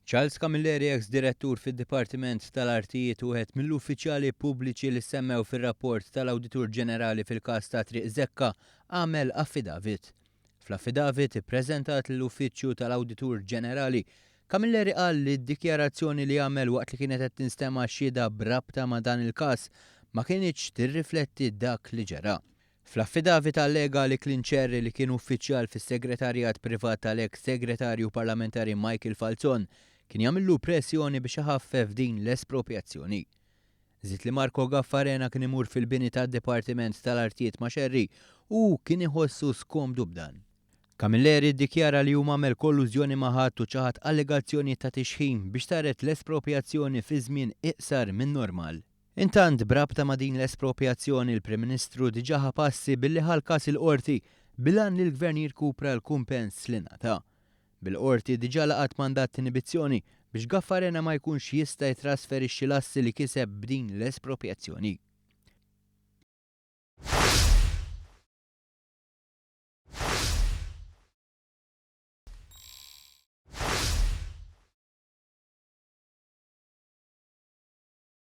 Charles Camilleri, eks direttur fid-Dipartiment tal-Artijiet u wieħed mill-uffiċjali pubbliċi li ssemmew fir-rapport tal-Awditur Ġenerali fil-każ ta' Triq Zekka, għamel affidavit. Fl-affidavit ippreżentat lill-Uffiċċju tal-Awditur Ġenerali, Camilleri qal li d-dikjarazzjoni li għamel waqt li kienet qed tinstema' x-xhieda b'rabta ma' dan il-każ ma kinitx tirrifletti dak li ġara. Fl-affidavit allega li Clint Scerri li kien uffiċjal fis-segretarjat privat tal-eks Segretarju Parlamentari Michael Falzon kien jagħmillu pressjoni biex iħaffef din l-esproprjazzjoni. Żied li Marco Gaffarena kien imur fil-bini tad-Dipartiment tal-Artijiet ma' Scerri u hu kien iħossu skomdu b'dan. Camilleri ddikjara li hu m'għamel kollużjoni ma' ħadd u ċaħad allegazzjonijiet ta' tixħim biex saret l-esproprjazzjoni fi żmien iqsar min-normal. Intant, b'rabta ma' din l-esproprjazzjoni l-Prim Ministru diġà ħa passi billi ħa l-każ il-Qorti bil-għan li l-Gvern jirkupra l-kumpens li ngħata. Bil-Qorti diġà laqgħet mandat t'inibizzjoni biex Gaffarena ma jkunx jista' jitrasferixxi l-assi li kiseb b'din l-esproprjazzjoni.